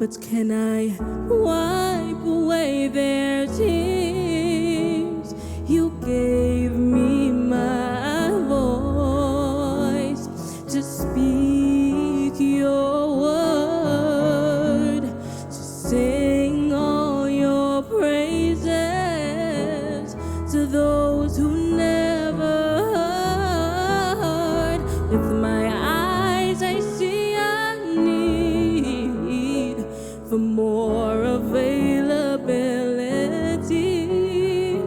But can I wipe away their tears? You gave me my voice to speak your word, to sing all your praises to those who never heard. With my eyes, I see a need for more availability.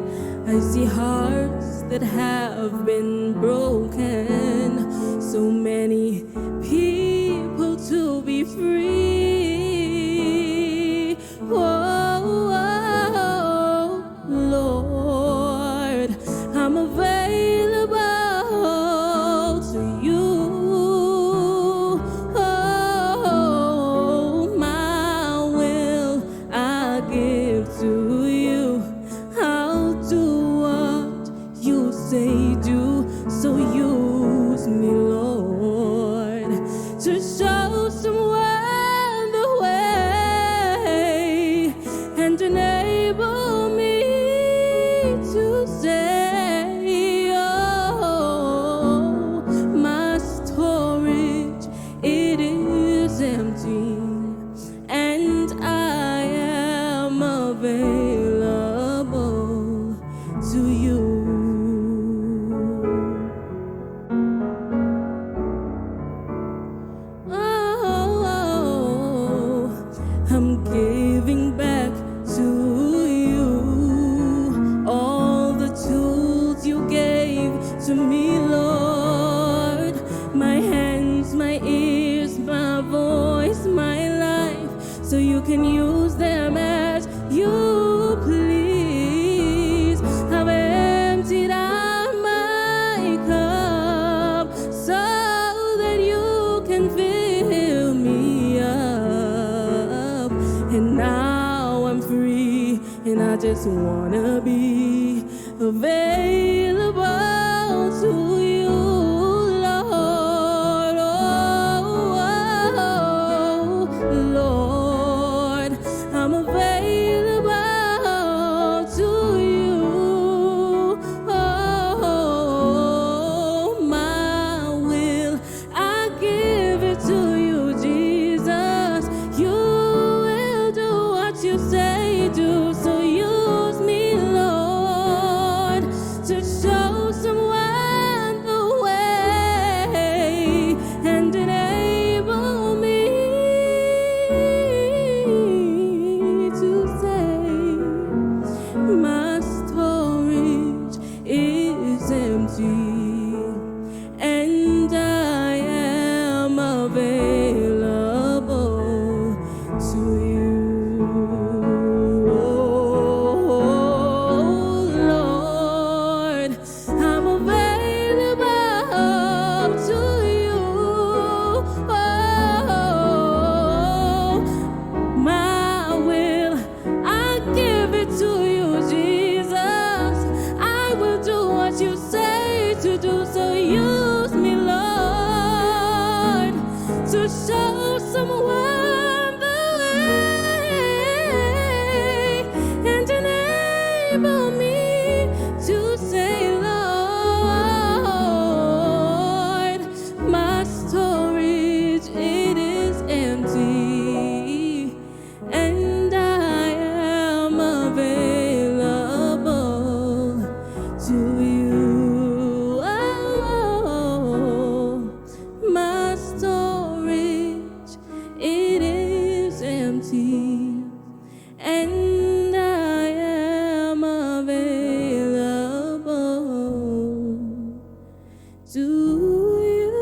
I see hearts that have been broken, so many people to be free. Oh, oh, Lord, I'm available to you. Oh, my will I give to you. I'll do what you say do. So use me, Lord, to show someone the way and enable me to say, Oh, my storage, it is empty, and I am available to you. Oh, I'm giving back to you all the tools you gave to me, Lord. My hands, my ears, my voice, my life, so you can use them as you please. I've emptied out my cup so that you can fill me up. And now I'm free, and I just wanna be available to you, Lord. Oh, oh, Lord, I'm available to you. Oh, my will, I give it to you, Jesus. You will do what you say do. So use me, Lord, to show someone the way and enable me to say my storage is empty and I am available to you. Oh, Lord, I'm available to you. Oh, my will, I give it to you, Jesus. I will do what you say to do. So use me, Lord, to show someone the way and enable me to say, Lord, my storage it is empty, and I am available to you. Oh, my storage it is empty, and I am available to you.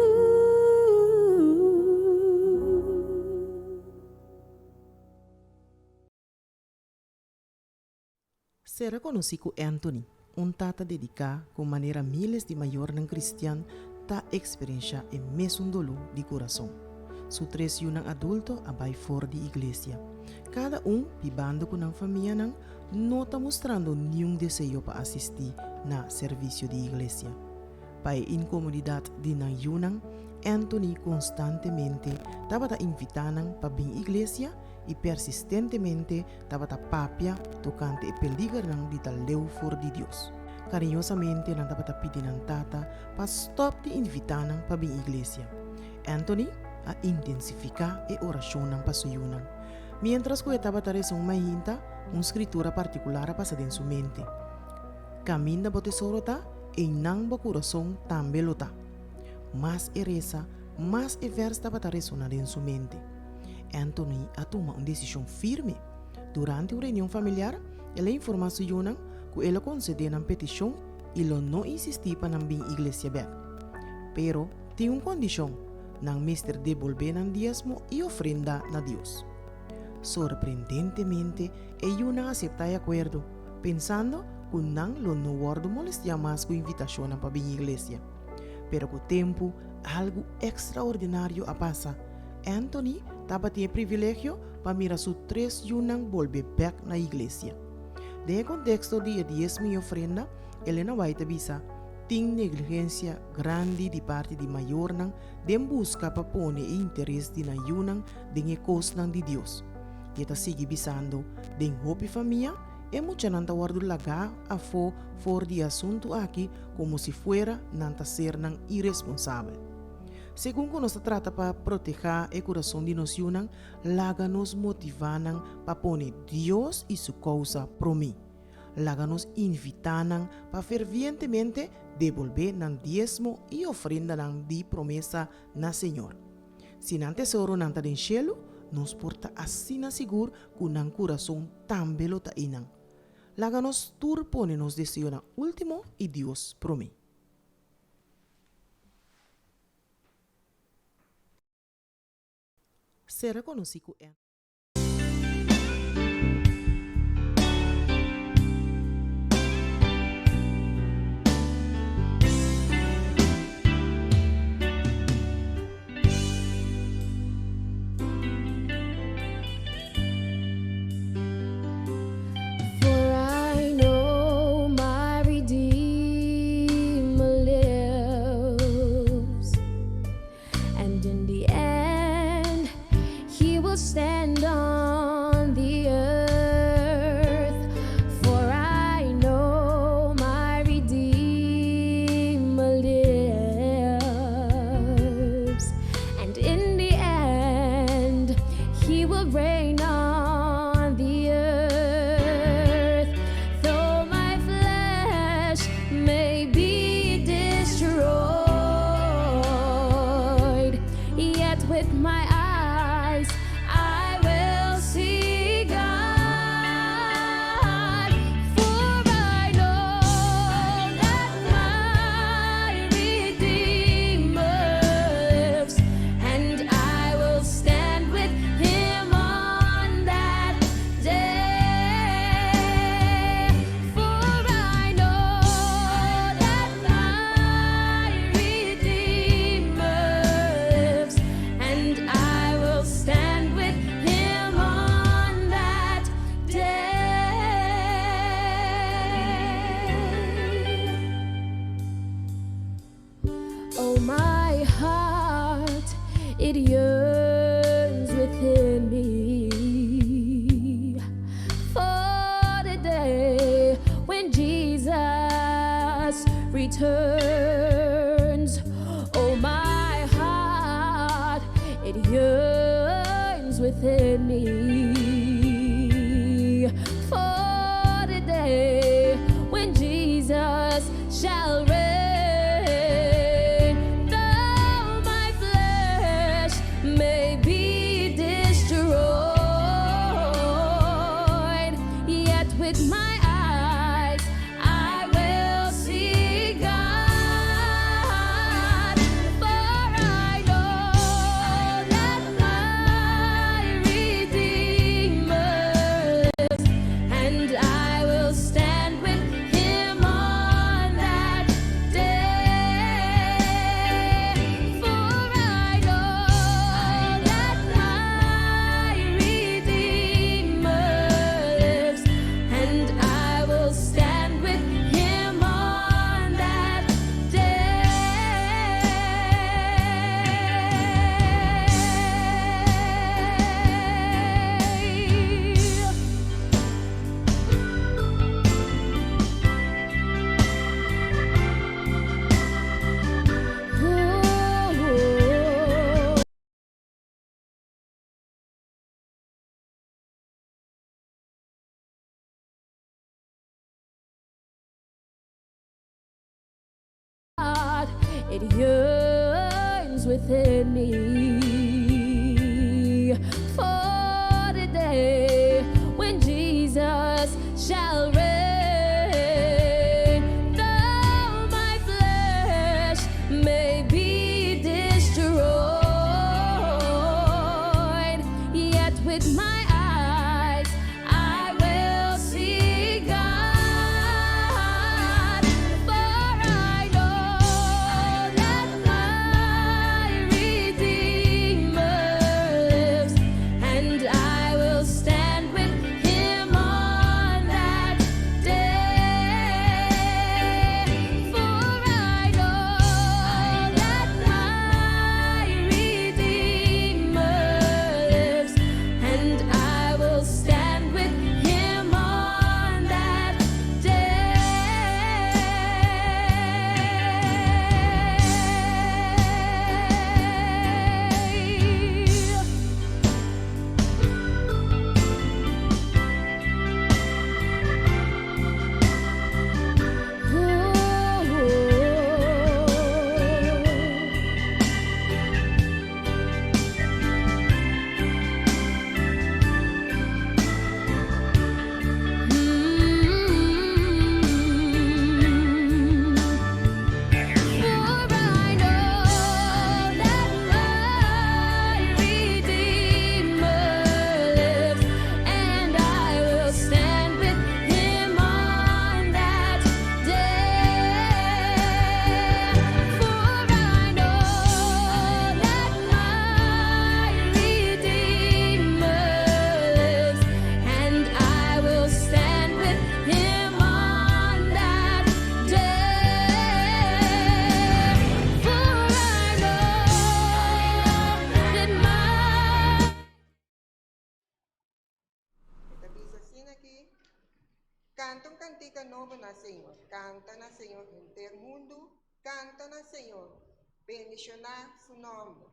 Sera konosí ku Anthony, un tata dediká ku manera míles di mayornan kristian ta eksperenshá e mesun doló di kurason. Su tres yunan adulto a bai for di iglesia. Kada un, bibando ku nan famianan, no ta mustrando niun deseo pa asistí na servisio di iglesia. Pa e inkomodidat di nan yunan, Anthony konstantemente tabata invitá nan pa bin iglesia. i persistentemente tabata papia tokante e peligernan di ta leu for di Dios. Kariñosamente nan tabata pidi nan tata pa stòp di invitá nan pa bin iglesia. Anthony a intensifiká e orashonnan pa su yunan. Miéntras ku e tabata resa un mainta, un skritura partikular a pasa den su mente, Kaminda bo tesoro ta, einan bo kurason tambe lo ta. Mas e resa, mas e vèrs tabata resoná den su mente. Anthony a tuma un desishon firme. Durante un reunion familiar, el a informá su yunan ku el a konsedé nan petishon i lo no insistí pa nan bin iglesia bèk. Pero, tin un kondishon, nan mester debolbé nan diesmo i ofrenda na Dios. Sorprendentemente, e yunan aseptá e akuerdo, pensando ku nan lo no wòrdu molestiá mas ku invitashonnan pa bin iglesia. Pero ku tempu, algu ekstraordinario a pasa. Anthony tabatin e privilegio pa mira su tres yunan bolbe bèk na iglesia. Den e konteksto di e diesmo i ofrenda, Elena White a bisa, Tin negligensia grandi di parti di mayornan den buska pa pone e interes di nan yunan den e kosnan di Dios. I e ta sigui bisando, Den hopi famia, e muchanan ta wòrdu lagá afó for di e asuntu aki komo si fuera nan ta sernan iresponsabel. Segun ku nos ta trata pa protehá e kurason di nos yunan, laga nos motivá nan pa pone Dios i su kousa promé. Laga nos invitá nan pa fervientemente debolbé nan diesmo i ofrendanan di promesa na Señor. Si nan tesoronan ta den shelu, nos por ta asina sigur ku nan kurason tambe lo ta einan. Laga nos tur pone nos deseonan último i Dios promé. Sera konosí ku e. For I know my Redeemer lives, and in the end he will stand on the earth. For I know my Redeemer lives, and in the end he will reign on the earth. Though my flesh may be destroyed, yet with my eyes I will see God. For I know that my Redeemer lives, and I will stand with him on that day. For I know that my Redeemer lives, and I will stand with him on that day. Oh, my heart, it yearns within me for the day when Jesus returns. Oh, my heart, it yearns within me for the day when Jesus shall reign. Though my flesh may be destroyed, yet with my eyes I will see God. For I know that my Redeemer lives, and I will stand with him on that day. For I know that my Redeemer lives, and I It yearns within me for the day when Jesus shall reign. Though my flesh may be destroyed, yet with my eyes I will see God. For I know that my Redeemer lives, and I will stand with him on that day. For I know that my Redeemer lives, and I will stand with him on that day. Ooh. Mm. For I know that my Redeemer lives, and I will stand with him on that day. For I know that my Redeemer lives, and I will stand with him on that day. For I know that my E ta bisa asina aki, Kanta un kantika nobo na Señor, kanta na Señor henter mundu, kanta na Señor, bendishoná su nòmber,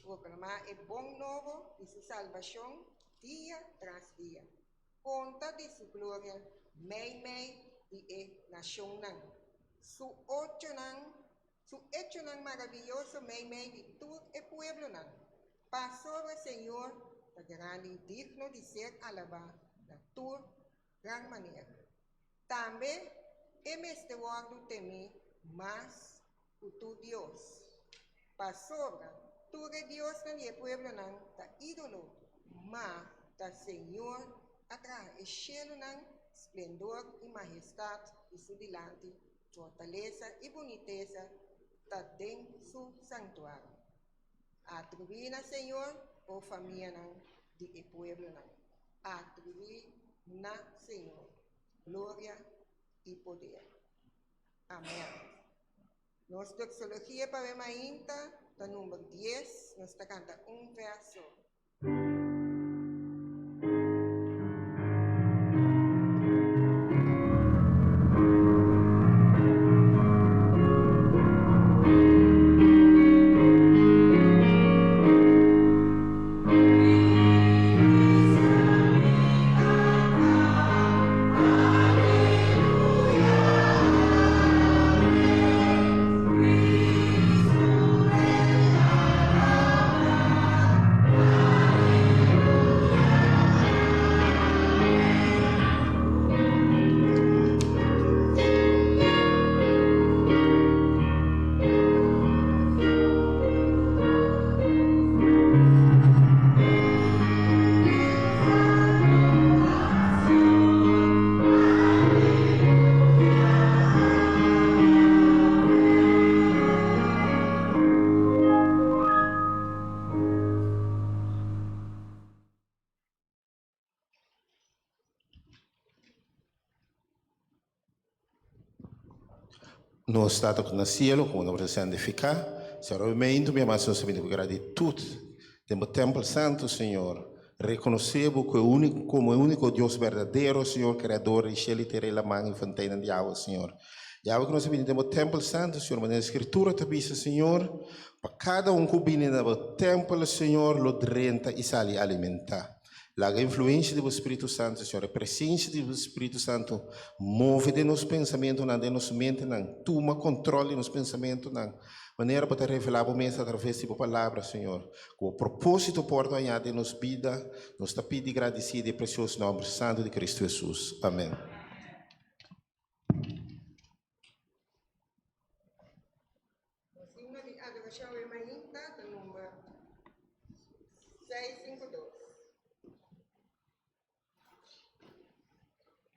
proklamá e bon nobo di su salbashon dia tras dia, konta di su gloria meimei di e nashonnan, su ochonan Su echonan maravioso meimei di tur e pueblonan. Pasobra Señor ta grandi i digno di ser alabá na tur gran manera. Tambe E mester wòrdu temí mas ku tur dios. Pasobra tur e diosnan di e pueblonan ta ídolo, ma ta Señor a traha e shelunan, splendor i mahestat di su dilanti Fortalesa i bunitesa ta den su santuario. Atribuí na Señor, o famianan di e pueblonan, atribuí na Señor gloria i poder. Amèn. Nos doxologia pa awe mainta ta number dies, nos ta kanta un vèrso. Nos Tata ku na sielo, ku bo nomber ta santifiká. Señor, awe meintu mi ama Señor sabini ku gratitut den bo tèmpel santu, Señor. Rekonosé bo ku e úniko, komo e úniko Dios berdadero, Señor, Kreador di shelu i tera i laman i fonteinnan di awa, Señor. I awe ku nos a bini den bo tèmpel santu, Señor, manera e Skritura ta bisa, Señor, pa kada un ku bini na bo tèmpel, Señor, lo drenta i sali alimentá. Laga e influensia di bo Spiritu Santu, Señor, e presensia di bo Spiritu Santu move den nos pensamentunan, den nos mentenan, tuma kontròl di nos pensamentunan. Manera Bo ta revelá Bo mes atraves di Bo Palabra, Señor. Ku Bo propósito por wòrdu hañá den nos bida, nos ta pidi i gradisí den e presioso nòmber santu di Kristu Hesus. Amèn. Nos himno di adorashon awe mainta ta number 652.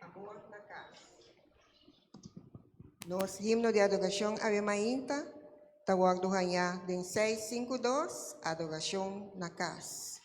Amor na kas. Nos himno di adorashon awe mainta ta wòrdu hañá den 652, Adorashon na kas.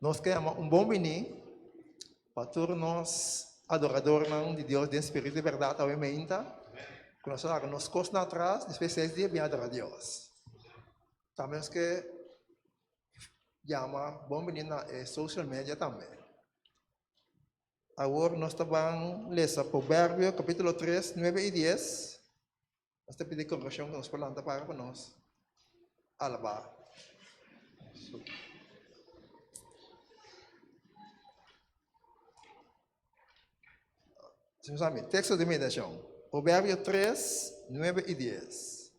Nos ke yama un bon bini pa tur nos adoradornan di Dios den spiritu i bèrdat awe meinta, ku nos a laga nos kosnan atras despues seis dia bin adorá Dios. Tambe nos ke yama bon bini na e social media tambe. Awor nos ta ban lesa Proverbio capítulo 3, 9 i 10. Nos ta pidi kongregashon ku nos por lanta para pa nos alabá. Teksto di meditashon, Proverbio 3, 9 i 10.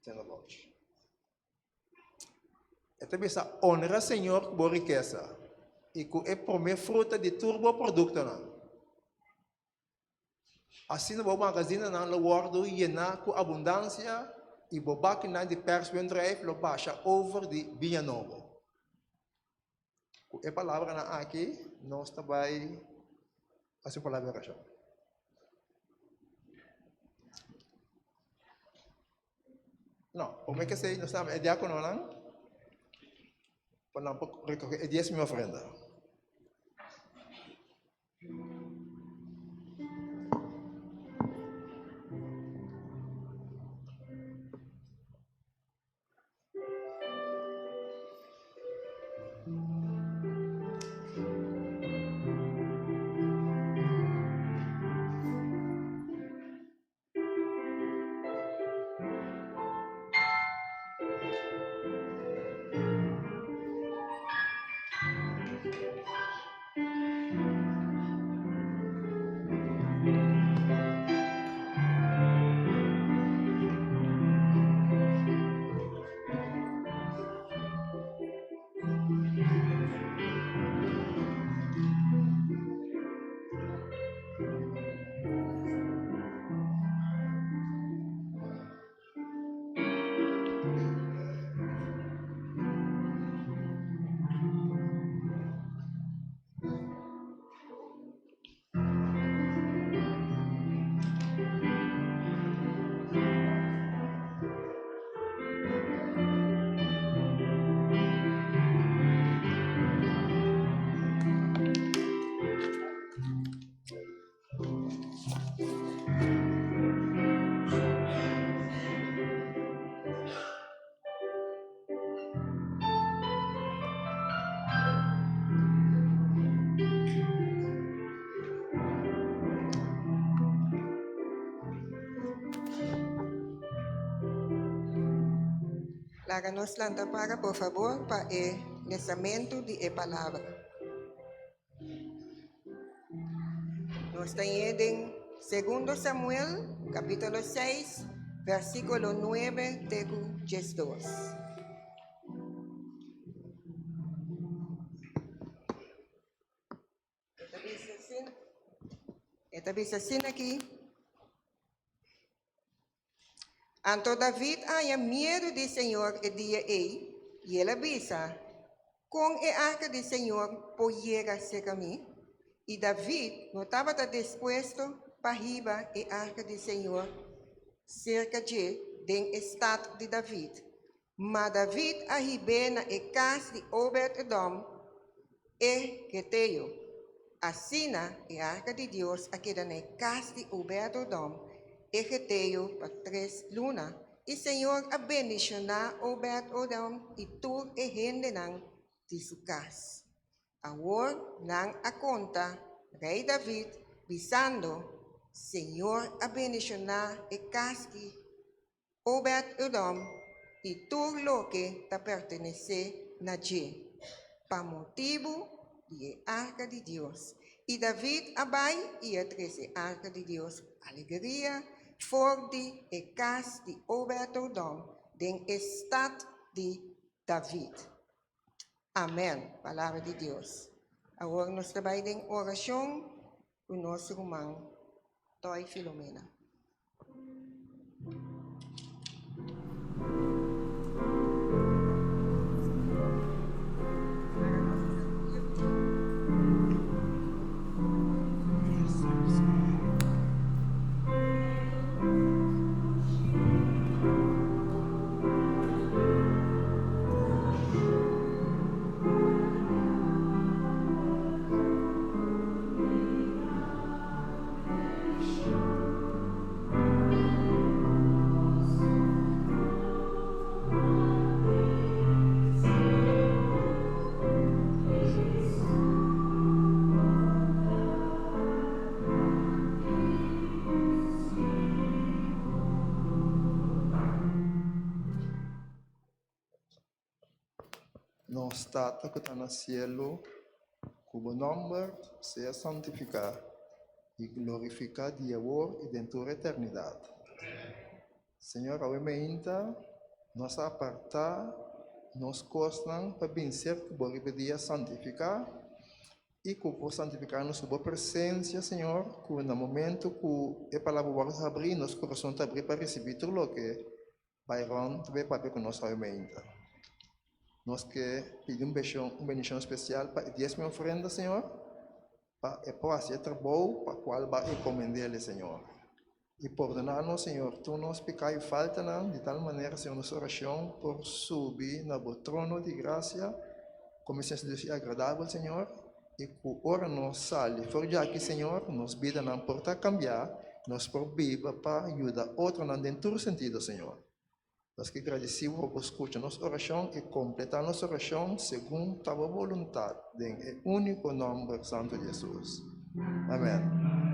Tene bochi. E ta bisa, Honra Señor ku bo rikesa i ku e promé fruta di tur bo produktonan. Asina bo magazinanan lo wòrdu yená ku abundansia i bo bakinan di pèrs wendrùif lo basha over di biña nobo. Ku e palabranan aki nos ta bai hasi un palabra di orashon. No, promé ke esei nos ta yama e diákononan pa nan por rekohé e diesmo i ofrenda. Laga nos lanta para, por fabor, pa e lesamentu di e Palabra. Nos ta ñe den Segundo Samuel, capítulo 6, versículo 9 te ku 12. E ta bisa asina aki, Anto David a haña miedu di señor e dia ei, i el a bisa, Kon e arka di señor por yega serka mi? I David no tabata dispuesto pa hiba e arka di señor serka dje den e stat di David, Ma David a hib'é na e kas di Obed-Edom, e geteo. Asina e arka di Dios a keda na e kas di Obed-Edom, e geteo, pa tres luna, i señor a bendishoná Obed-Edom i tur e hendenan di su kas. Awor nan a konta Rei David, bisando, Señor a bendishoná e kas di Obed-Edom i tur loke ta pertenesé na dje, pa motibu di e arka di Dios. I David a bai i a trese e arka di Dios ku alegria for di e kas di Obed-Edom den e stat di David. Amèn, Palabra di Dios. Awor nos ta bai den orashon ku nos ruman Toy Filomena. Nos Tata ku ta na sielu, ku bo nòmber sea santifiká i glorifiká di awor i den tur eternidat. Señor, awe meinta. Nos a apartá nos kosnan pa bin serka bo riba e dia santifiká i ku por santifiká nos ku bo presensia, Señor, ku na momento ku e palabra wòrdu habrí, nos kurason ta habrí pa risibí tur loke Byron ta bai papia ku nos awe meinta. Nos ke pidi un beshon, un bendishon spesial pa e diesmi ofrenda, Señor, pa e por hasi e trabou pa kual bo a encomend'el, Señor. I pordoná nos, Señor, tur nos piká i faltanan, di tal manera, Señor, nos orashon por subi na bo trono di grasia komo esensia di Dios i agradabel, Señor, i ku ora nos sali for djaki, Señor, nos bidanan por ta kambiá, nos por biba pa yuda otronan den tur sentido, Señor. Nos ke gradisí bo pa bo skucha nos orashon i kompletá nos orashon segun ta bo boluntat, den e úniko nòmber santu di Hesus. Amèn.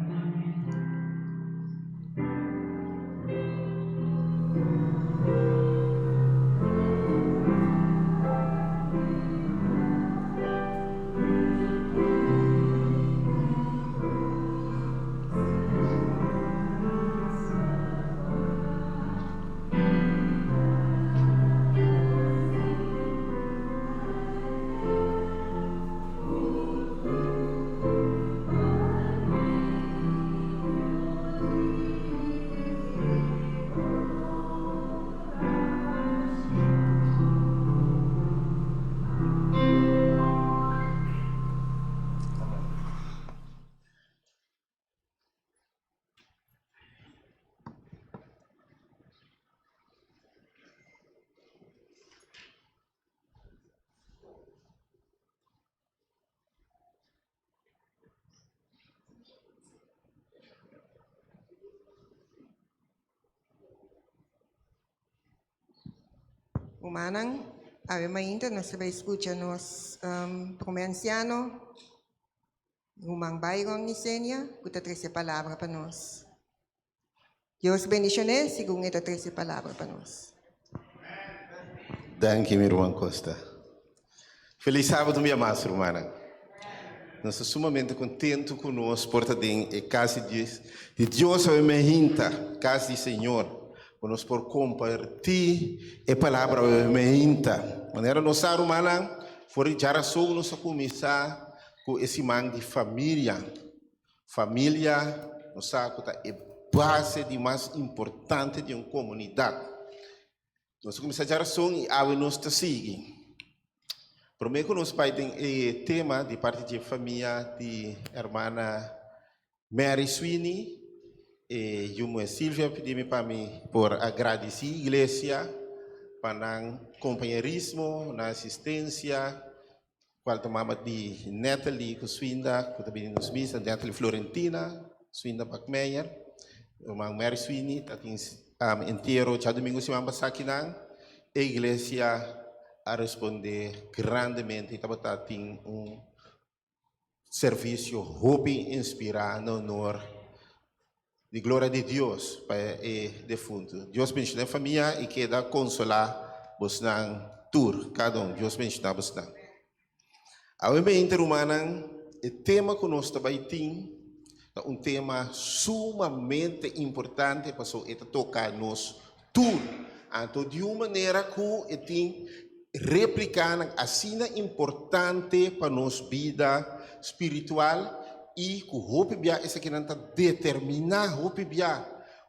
Rumannan, awe mainta nos ta bai skucha nos prome ansiano. Ruman Byron Nisenia ku ta trese palabra pa nos. Dios bendishon'é segun e ta trese palabra pa nos. Danki mi ruman Costa. Feliz sábado un bia mas rumannan. Nos ta sumamente contento cu nos por ta den e cas di di Dios awe mehinta, cas di Señor, cu nos por comparti e palabra awe mehinta. Manera nos sa rumannan, for di djarason nos a cuminsa Ku e siman di familia. Familia nos sa ku ta e base di mas importante di un komunidat. Nos a kuminsá djarason i awe nos ta sigui. Promé ku nos bai den e tema di parti dje famia di hermana Mary Sweeney, e yu muhé Silvia a pidi mi pa mi por a gradisí iglesia pa nan kompañerismo, nan asistensia, Cual ta mama di Natalie cu Swinda cu ta bini nos misa, Natalie Florentina, Swinda Bakmeyer, ruman Mary Sweeney ta tin entiero djadumingo siman pasa kinan. E iglesia a responde grandemente y tabata tin un servicio hopi inspira na honor di gloria di Dios pa e defunto. Dios bendiciona e famia y keda consola bosnan tur, cada un. Dios bendiciona bosnan. Awe mente rumannan, e tema cu nos ta bay tin ta un tema sumamente importante pasobra e ta toca nos tur. Anto di un manera cu e tin replicanan asina importante pa nos bida spiritual y cu hopi bia esakinan ta determina hopi bia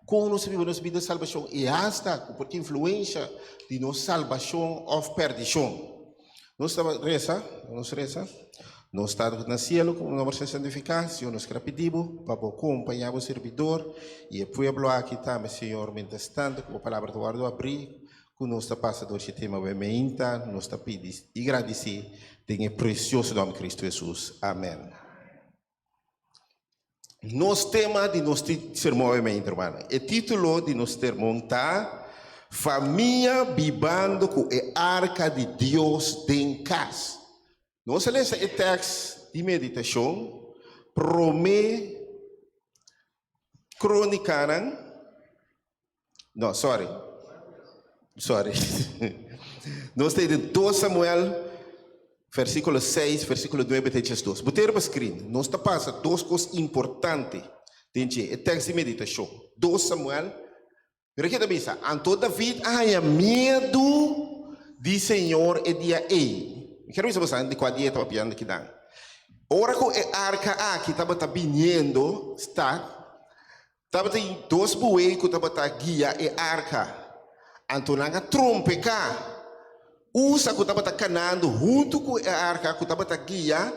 con nos ta biba nos bida salbacion y hasta cu por tin influencia di nos salbacion of perdicion. Nos ta reza, nos reza, Nos Tata cu ta na cielo, cu bo nomber sea santifica, Señor, nos kere pidi bo pa bo compaña bo servidor y e pueblo aki tambe, Señor, mientras tanto cu bo palabra ta wordo abri, cu nos ta pasa door dje tema awe meinta, nos ta pidi y gradici den e precioso nomber di Cristo Jesus. Amen. Nos tema di nos sermon awe meinta, hermano. E título di nos sermon ta Famia bibando ku e arka di Dios den kas. Nos a lesa e tèks di meditashon Promé Krónikanan. No, sorry. Sorry. Nos ta den 2 Samuel, versículo 6, versículo 9 te 12. Bo tin riba screen. Nos ta pasa dos kos importante den dje. E tekst di meditashon. 2 Samuel. Mira ke ta bisa, Anto David a haña miedu di Señor e dia ei. Mi kier bisa boso di kua dia e tabata pidiendo kinan. Ora ku e arka aki tabata biniendo stat, tabatin dos buey ku tabata guia e arka. Anto nan a trompeká. Usa ku tabata kanando huntu ku e arka ku tabata guia,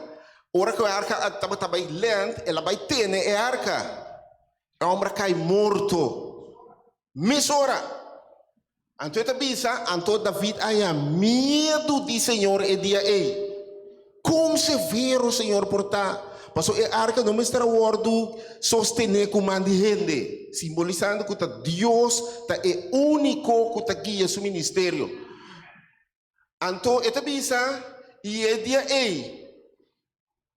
ora ku e arka tabata bai lènt, el a bai tene e arka. E homber a kai morto mesora. Anto e ta bisa, Anto David a haña miedu di Señor e dia ei. Kon severo Señor por ta! Pasobra e arka no mester a wòrdu sostené ku man di hende, simbolisando ku ta Dios ta e úniko ku ta guia su ministerio. Anto e ta bisa, I e dia ei,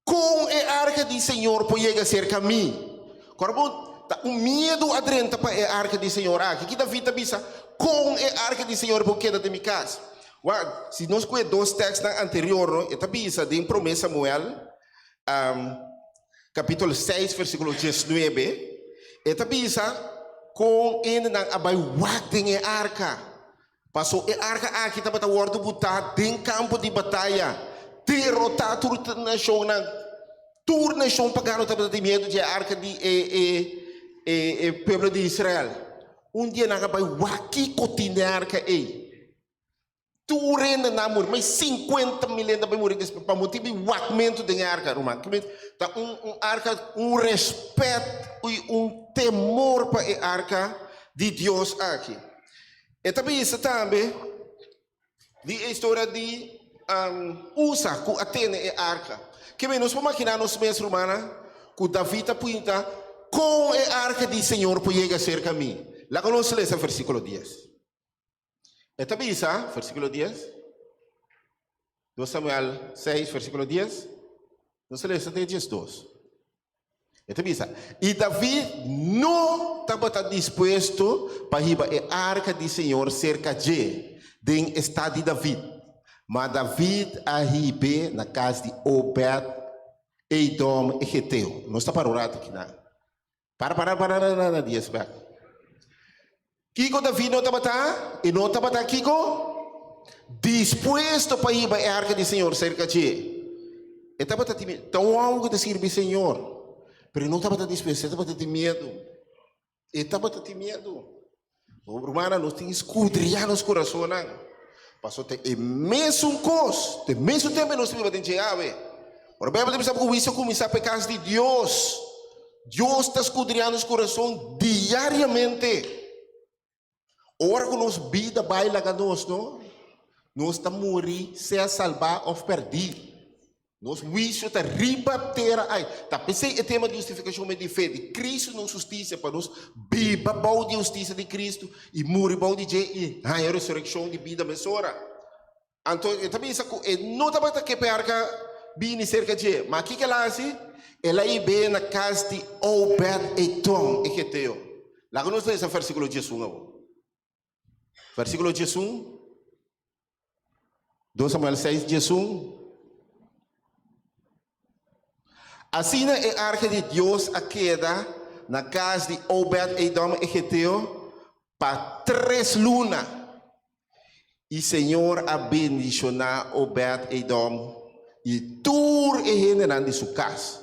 Kon e arka di Señor por yega serka mi? Kòrda bo, ta un miedu a drenta pa e arka di Señor aki. Ki David ta bisa, Kon e arka di Señor por keda den mi kas? Wak, si nos kohe dos tèkstnan anterior, no, e ta bisa den Promé Samuel, kapítulo seis, versíkulo diesnuebe, e ta bisa kon hendenan a bai wak den e arka. Paso e arka aki tabata wòrdu butá den kampo di bataya, derotá tur nashonnan. Tur nashon pagano tabata tin miedu di e arka di e e e pueblo di Israel. Un dia nan a bai wak kiko tin den e arka ei. Tur hende nan a muri, mas 50.000 hende a bai muri despues pa motibu di wakmentu den e arka, ruman. Ta un un arka, un rèspèt i un temor pa e arka di Dios aki. E ta bisa tambe di e historia di Usa ku a tene e arka. Keme nos por maginá nos mes, rumannan, ku David a punta, Kon e arka di Señor por yega serka mi? Laga nos lesa versíkulo dies. E ta bisa, versíkulo dies, Dos Samuel seis, versíkulo dies, nos ta lesa te diesdos. E ta bisa, I David no tabata dispuesto pa hiba e arka di señor serka dje den e stat di David, ma David a hib'é na kas di Obed-Edom e geteo. Nos ta para un ratu aki nan. Para, para, para, para, para, dies bek. Kiko David no tabata? E no tabata kiko? Dispuesto pa hiba e arka di Señor serka dje. E tabata tin miedu. Ta un hòmber ku ta sirbi Señor, pero e no tabata dispuesto, e tabata tin miedu. E tabata tin miedu. Rumannan, nos tin ki skudriá nos kurasonnan. Pasobra ta e mesun kos, ta e mesun tempu nos ta biba den dje awe. Ora Beibel ta bisa ku huisio a kuminsá pa e kas di Dios, Dios ta skudriá nos kurason diariamente. Ora ku nos bida bai laga nos, no, nos ta muri sea salbá òf pèrdí. Nos huisio ta riba tera ai. Ta p'esei e tema di hustifikashon mei di fe di Kristu nos hustisia pa nos biba bou di hustisia di Kristu i muri bou di dje i haña resurekshon di bida mesora. Anto e ta bisa ku e no tabata ke p'e arka bini serka dje, ma kiko el a hasi? El a hib'é na kas di Obed-Edom e geteo. Laga nos lesa versíkulo diesun awor. Versíkulo diesun. Dos Samuel seis, diesun. Asina e arka di Dios a keda na kas di Obed-Edom e geteo pa tres luna. I Señor a bendishoná Obed-Edom i tur e hendenan di su kas.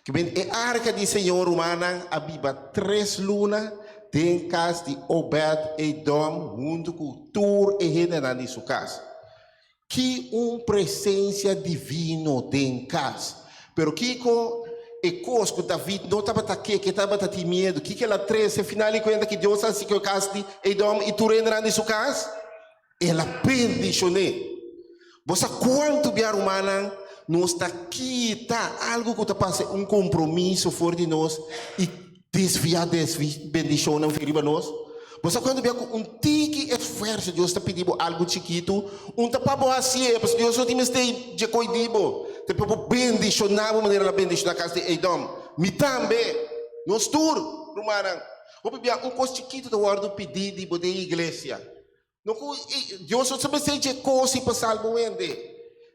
Ke men e arka di Señor, rumannan, a biba tres luna den kas di Obed-Edom huntu ku tur e hendenan di su kas. Ki un presensia divino den kas! Pero kiko e kos ku David no tabata ke, ke tabata tin miedu? Kiko el a trese? Final di kuenta ki Dios a hasi ku e kas di Edom i tur hendenan di su kas? El a bendishon'é. Bo sa kuantu bia, rumannan, nos ta kita algu ku ta pasa un kompromiso for di nos i desviá bendishonnan fin riba nos? Bo sa kuantu bia ku un tiki esfuerso Dios ta pidi bo algu chikitu? Un ta pa bo hasié, pasobra Dios no tin mester dje koi di bo. Ta pa bo bendishoná bo manera el a bendishoná kas di Edom. Mi tambe, nos tur, rumannan. Hopi bia un kos chikitu ta wòrdu pidí di bo den iglesia. No ku Dios no ta mester dje kos i pa salba un hende,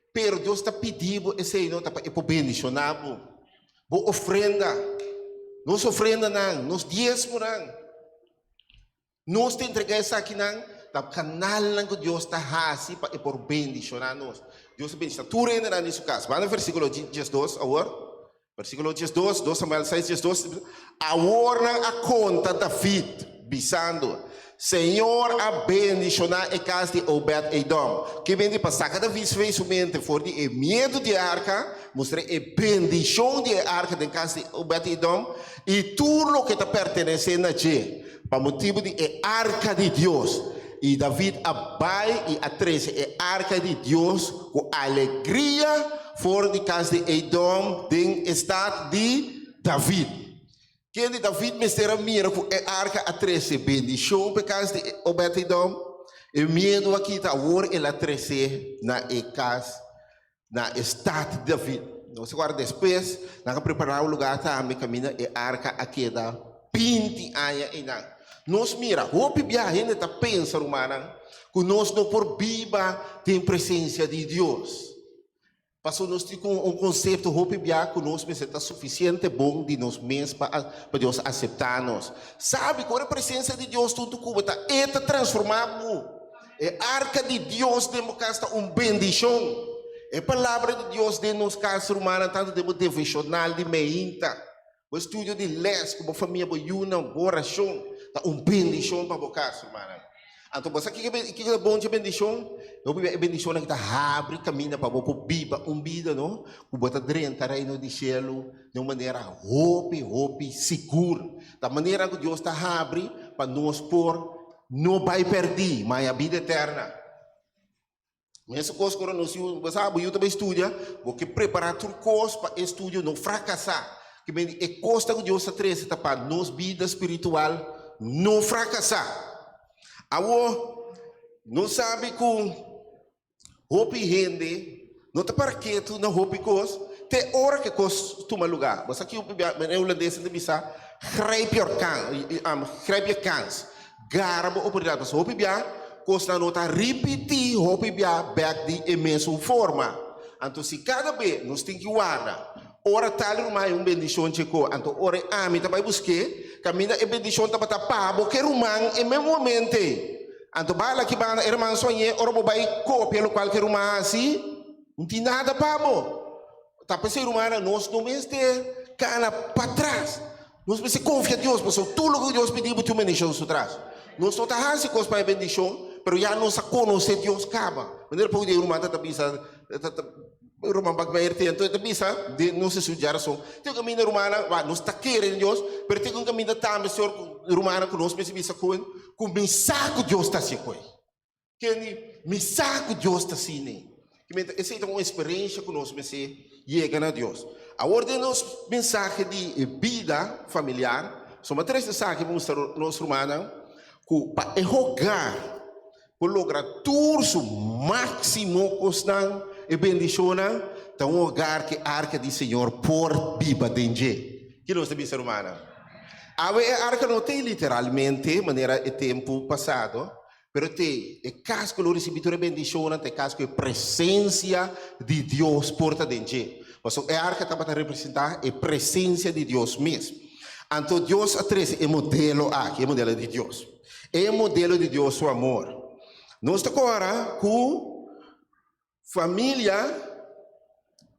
pero Dios ta pidi bo esei no ta pa e por bendishoná bo. Bo ofrenda, nos ofrendanan, nos diesmonan. Nos ta entregá esakinan, ta kanalnan ku Dios ta hasi pa e por bendishoná nos. Dios ta bendishoná tur hendenan di su kas. Ban na versíkulo diesdos awor. Versíkulo diesdos, dos Samuel seis diesdos, Awor nan a konta David, bisando, Señor a bendishoná e kas di Obed-Edom. Ke bende pa saka David su mente for di e miedu di e arka, mustra e bendishon di e arka den kas di Obed-Edom i tur loke ta pertenesé na dje, pa motibu di e arka di Dios. I David a bai i a trese e arka di Dios ku alegria for di kas di Edom den e stat di David. Kende David mester a mira ku e arka a trese bendishon pa e kas di Obed-Edom? E miedu a kita awor el a tres'é na e kas, na e stat di David. Nos a kòrda despues nan a prepará un lugá tambe kaminda e arka a keda binti aña einan. Nos mira, hopi biaha hende ta pensa, rumannan, ku nos no por biba den presensia di Dios. Pasobra nos tin un konsepto hopi bia ku nos mester ta sufisiente bon di nos mes pa pa Dios aseptá nos. Sabi ku ora e presensia di Dios ta huntu ku bo ta e ta transformá bo. E arka di Dios den bo kas ta un bendishon. E palabra di Dios den nos kas rumannan tantu den bo devoshonal di meinta, bo estudio di lès ku bo famia, bo yunan, bo orashon ta un bendishon pa bo kas rumannan. Anto bo sa kiko kiko ta bon dje bendishon? Hopi bia e bendishonnan ki ta habri kaminda pa bo por biba un bida no ku bo ta drenta Reino di Shelu den un manera hopi hopi sigur. Ta manera ku Dios ta habri pa nos por no bai pèrdí ma haña bida eterna. Mesun kos ku ora nos yu, bo sa bo yu ta bai studia, bo ke prepará tur kos pa e studio no frakasá. Ke men di e kosnan ku Dios ta trese ta pa nos bida spiritual no frakasá. Awor, nos sabi ku hopi hende no ta para ketu na hopi kos te ora ku e kos tuma lugá. Bo sa ki hopi bia e hulandesnan ta bisa, grijp your kans, grijp je kans. Gara bo oportunidat pasobra hopi bia kosnan no ta ripití hopi bia bèk di e mesun forma. Anto si kada be nos tin ki warda ora tal ruman hay un bendishon cheko anto ora e ami ta bai busk'é kaminda e bendishon tabata pa bo ke ruman e mes momento ei. Anto bala ki banda e ruman soñ'é ora bo bai kopia lokual ke ruman hasi no tin nada pa bo. Ta p'esei rumannan nos no mester kana patras. Nos mester konfia Dios pasobra tur loke ku Dios pidi bo tin un bendishon su tras. Nos no ta hasi kos pa e bendishon, pero ya nos a konosé Dios kaba. Manera poko di e ruman ta ta bisa, ruman Bakmeyer tin, anto e ta bisa den nos esun djarason, tin un kaminda rumannan, wak nos ta kere den Dios, pero tin un kaminda tambe Señor ku rumannan ku nos mester bisa ku ku mi sa ku Dios ta hasi e koi. Kenny, Mi sa ku Dios ta asina. Esei ta un eksperensia ku nos mester yega na Dios. Awor den nos mensahe di bida familiar, suma tres esaki pa mustra nos rumannan ku pa e hogar por logra tur su máksimo kosnan, e bendishonnan, ta un hogar ku e arka di Señor por biba den dje. Ki nos ta bisa rumannan? Awe e arka no ta ei literalmente manera e tempu pasado, Pero te e kas ku lo risibí tur e bendishonnan ta e kas ku e presensia di Dios por ta den dje. Pasobra e arka tabata representá e presensia di Dios mes. Anto Dios a trese e modelo aki, e modelo di Dios. E modelo di Dios su amor. Nos ta kòrda ku Familia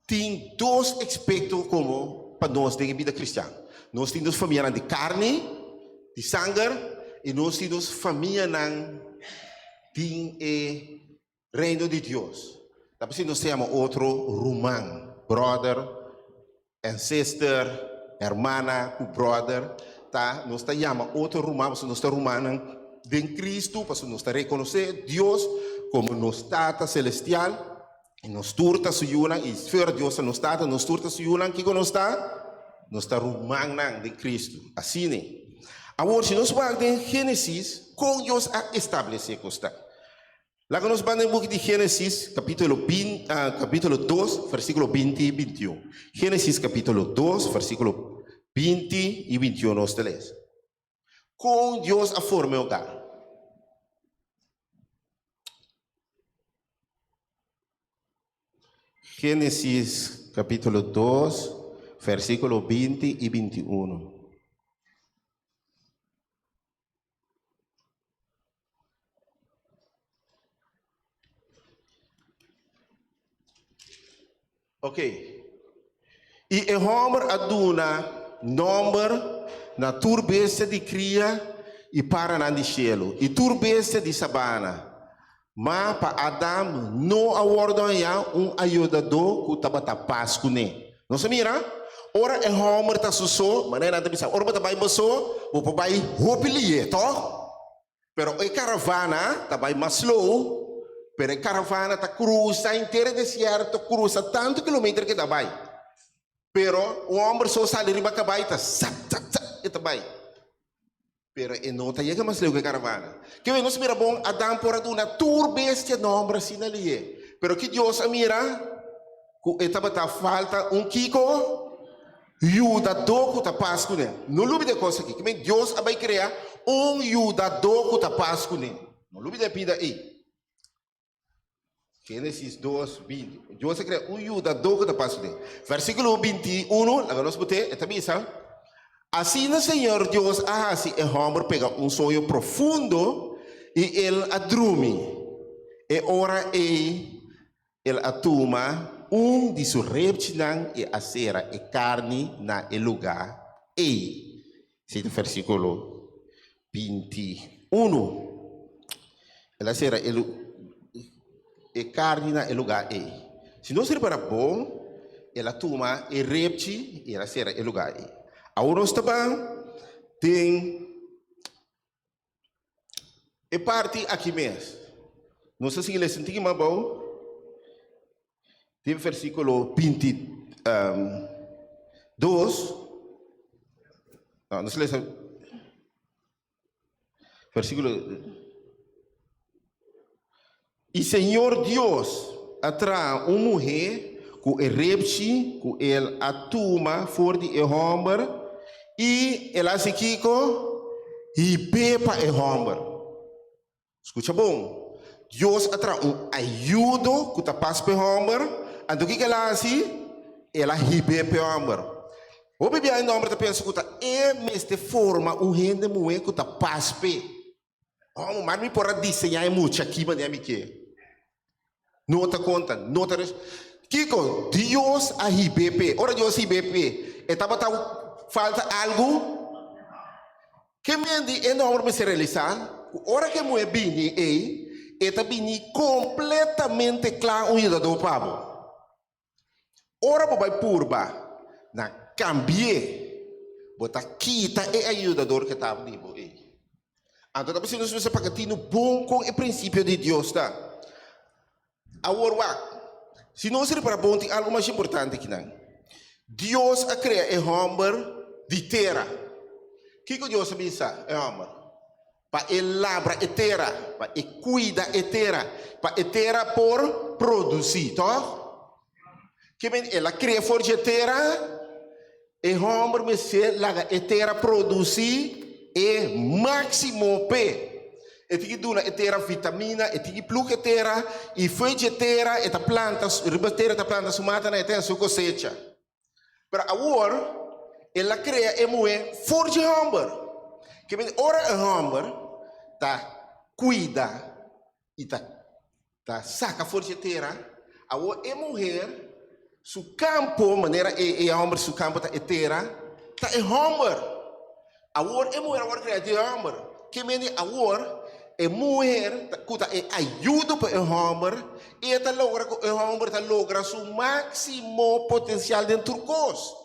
tin dos aspecto como pa nos den e bida cristian. Nos tin nos famianan di carni, di sanger, y nos tin nos famianan den e reino di Dios. Ta por esei nos ta yama otro ruman, brother and sister, hermana cu brother. Ta nos ta yama otro ruman pasobra nos ta rumannan den Cristo, pasobra nos ta reconoce Dios como nos Tata Celestial y nos tur ta su yunan y fuera Dios ta nos Tata, nos tur ta su yunan. Kico nos ta? Nos ta rumannan den Cristo. Asina. Awor si nos wak den Genesis con Dios a establece cos ta. Laga nos banda e buki di Génesis, kapítulo bin, kapítulo dos, versíkulo binti i bintiun. Génesis kapítulo dos, versíkulo binti i bintiun nos ta lesa. Kon Dios a forma e hogar? Génesis kapítulo dos, versíkulo binti i bintiunu. Ok. I e hòmber a duna nòmber na tur bestia di kria i paranan di shelu, i tur bestia di sabana. Ma pa Adam no a wòrdu hañá un ayudadó ku tabata pas kuné. Nos a mira, ora e hòmber ta su so, manera nan ta bisa, ora bo ta bai bo so, bo por bai hopi lié, tòg? Pero e karavana ta bai mas slow, pero e karavana ta krusa henter e desierto, krusa tantu kilometer ke ta bai. Pero un hòmber so sali riba kabai ta zap, zap, zap, e ta bai. Pero e no ta yega mas leu ku e karavana. Ke nos mira bon, Adam por a duna tur bestia nòmber asina lié. Pero ki Dios a mira? Ku e tabata falta un kiko? Yudadó ku ta pas kuné. No lubida e kos aki. Kimen Dios a bai krea un yudadó ku ta pas kuné. No lubida e pida ei. Génesis 2, 20. Dios a krea un yudadó ku ta pas kuné. Versíkulo 21, laga nos bot'é, e ta bisa, Asina Señor Dios a hasi e hòmber pega un soño profundo i el a drumi. E ora ei El a tuma un di su repchinan i a sera e karni na e lugá ei. Esei ta versíkulo 21. El a sera e karni na e lugá ei. Si nos ripara bon, el a tuma e repchi i el a sera e lugá ei. Awor nos ta ban den E parti aki mes, nos ta sigui lesa un tiki mas abou, den versíkulo 22, no, nos lesa versíkulo, I Señor Dios a traha un muhé ku e repchi ku el a tuma for di e hòmber, i el a hasi kiko? Hib'é pa e hòmber. Skucha bon, Dios a traha un ayudo ku ta pas pa e hòmber, anto kiko el a hasi? El a hib'é pa e hòmber. Hopi biaha e hòmber ta pensa ku ta e mester forma un hende muhé ku ta pas p'e. Oh, maar mi por a diseñá e mucha aki manera mi ke. No ta konta, no ta res. Kiko? Dios a hib'é p'e. Ora Dios hib'é p'e, e tabata falta algu? Ke men di e nòmber mester realisá ku ora ku e muhé bini ei, e ta bini kompletamente kla un yudadó pa bo. Ora bo bai purba na kambi'é, bo ta kita e ayudador ke tabata di bo ei. Anto ta posibel nos mester paga tinu bon kon e prinsipio di Dios ta. Awor wak, si nos ripara bon tin algu mas importante kinan. Dios a krea e hòmber di tera. Kiko Dios a bisa e hòmber? Pa e labra e tera, pa e kuida e tera, pa e tera por produsí, tòg? Ke men el a krea for dje tera, e hòmber mester laga e tera produsí e máksimo p'e. E tin ki duna e tera vitamina, e tin ki plug e tera, i fo'i dje tera e ta planta, riba tera e ta planta su matanan, e ta haña su kosecha. Pero awor el a krea e muhé for dje hòmber. Ke mende ora e hòmber ta kuida i ta ta saka for dje tera, awor e muher su kampo, manera e e hòmber su kampo ta e tera, ta e hòmber. Awor e muher a wòrdu krea di e hòmber. Ke mende awor e muher ku ta e ayudo pa e hòmber, e ta logra ku e hòmber ta logra su máksimo potensial den tur kos.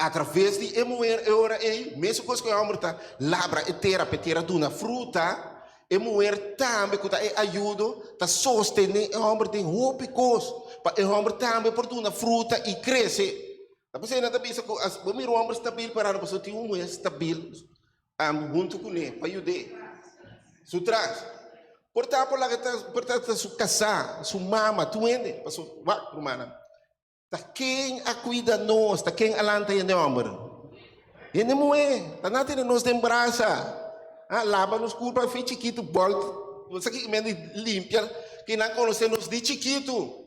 Atraves di e muher e ora ei, mesun kos ku e hòmber ta labra e tera pa e tera duna fruta, e muher tambe ku ta e ayudo ta sostené e hòmber den hopi kos pa e hòmber tambe por duna fruta i krese. Ta p'esei nan ta bisa ku as bo mira un hòmber stabil pará pasobra tin un muhé stabil huntu kuné pa yud'é su tras. Por ta por laga ta por ta ta su kasá, su mama, tur hende. Pasobra wak rumannan, ta ken a kuida nos, ta ken a lanta hende hòmber? Hende muhé. Ta nan a tene nos den brasa, a laba nos kurpa fe chikitu, bòlt, bo sa ki men di limpia, ke nan konosé nos di chikitu.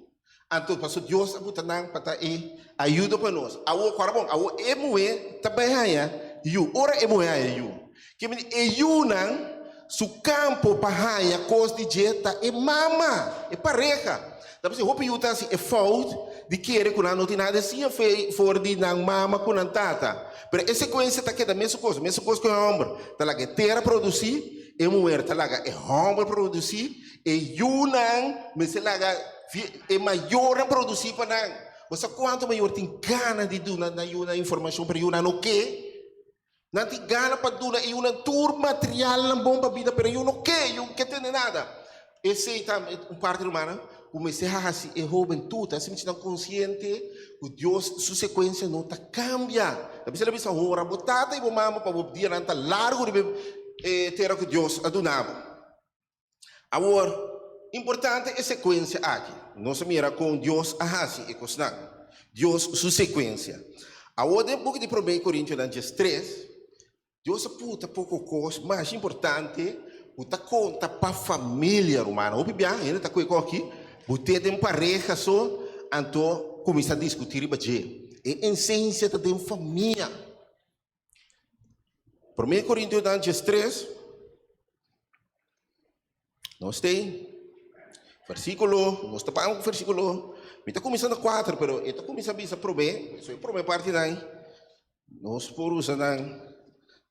Anto paso Dios a buta nan pa ta e ayudo pa nos. Awor, kòrda bon, awor e muhé ta bai haña yu. Ora e muhé haña yu, ke mindi e yunan su kampo pa haña kos di dje ta e mama, e pareha. Ta p'esei hopi yu ta hasi e fout di kere ku nan no tin nada di siña fe for di nan mama ku nan tata. Pero e sekuensia ta keda mesun kos, mesun kos ku e hòmber ta laga e tera produsí, e muher ta laga e hòmber produsí, e yunan mester laga e mayornan produsí pa nan. Bo sa kuantu mayor tin gana di duna nan yunan informashon pero yunan no ke? Nan tin gana pa duna e yunan tur materialnan bon pa bida, pero e yu no ke, e yu ke tende nada. Esei ta un parti, rumannan, ku mester hasi e hobentut, hasi muchanan konsiente ku Dios su sekuensia no ta kambia. Ta bisa la bisa, Hora bo tata i bo mama pa bo dianan ta largu riba e tera ku Dios a duna bo. Awor, importante e sekuensia aki. Nos a mira kon Dios a hasi e kosnan. Dios su sekuensia. Awor den buki di Promé Korintionan 13, Dios a puta poko kos mas importante ku ta konta pa familia, rumannan. Hopi biaha hende ta kohe kon aki, bo te den pareha so, anto kuminsá diskutí riba dje. E esensia ta den famia. Promé Korintionan 13, nos te versíkulo, nos ta paga un versíkulo, mi ta kuminsá na kuater, pero e ta kuminsá bisa promé, so e promé partinan nos por usa nan